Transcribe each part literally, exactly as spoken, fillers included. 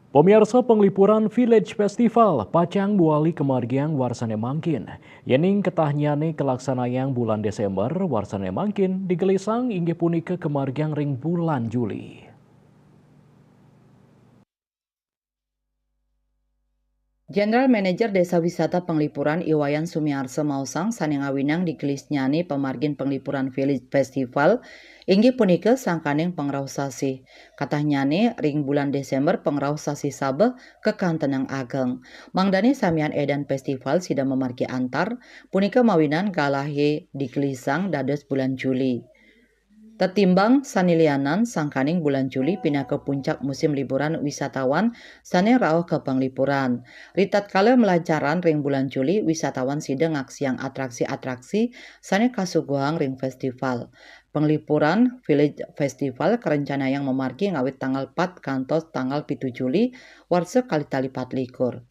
Pamiarsa, panglipuran Village Festival pacang buali kamargiang warsane mangkin. Yening ketahnyane kalaksanayang bulan Desember, warsane mangkin digelisang inggih punika kamargiang ring bulan Juli. General Manager Desa Wisata Penglipuran Iwayan Sumiarsa maosang sane ngawinang digelisnyane pamargin Penglipuran Village Festival inggih punika sangkaning pangrauh sasih. Katahnyane ring bulan Desember pangrauh sasih sabeh kakantenang ageng. Mangdane samian edan festival sida mamargi antar, punika mawinan galahe digelisang dados bulan Juli. Tetimbang sane lianan, sangkaning bulan Juli pinaka puncak musim liburan wisatawan sane rauh ka Penglipuran. Ritatkala malancaran ring bulan Juli, wisatawan sida ngaksiang atraksi-atraksi sane kasuguhang ring festival. Penglipuran Village Festival karencanayang mamargi ngawit tanggal pat kantos tanggal pitu Juli, warsa kalih tali patlikur.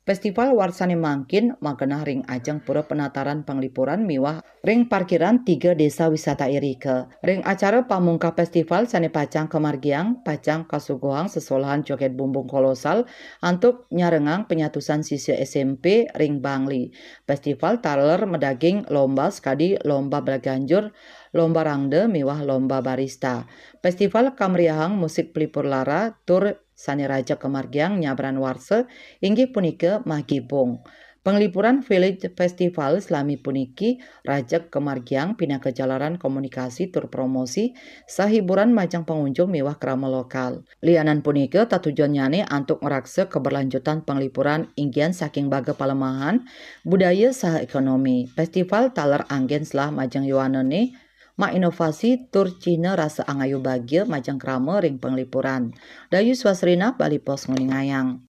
Festival warsane mangkin magenah ring ajeng Pura Penataran Penglipuran miwah ring parkiran tiga desa wisata irika. Ring acara pamungkah festival sane pacang kamargiang, pacang kasuguhang sesolahan joget bumbung kolosal antuk nyarengang penyatusan sisya S M P ring Bangli. Festival taler madaging lomba sakadi lomba balaganjur, lomba rangda miwah lomba barista. Festival kamriahang musik pelipur lara tur sane rajeg kamargiang nyabran warsa inggih punika magibung. Penglipuran Village Festival salami puniki rajeg kamargiang pinaka jalaran komunikasi tur promosi sahiburan majeng pangunjung miwah krama lokal. Lianan punika tatujonnyane antuk ngraksa kaberlanjutan penglipuran inggihan saking baga palemahan budaya saha ekonomi. Festival taler anggen selah majeng yowanane mainovasi tur cihna rasa angayu bagia majeng krama ring penglipuran. Dayu Swasrina, Bali Post, nguningayang.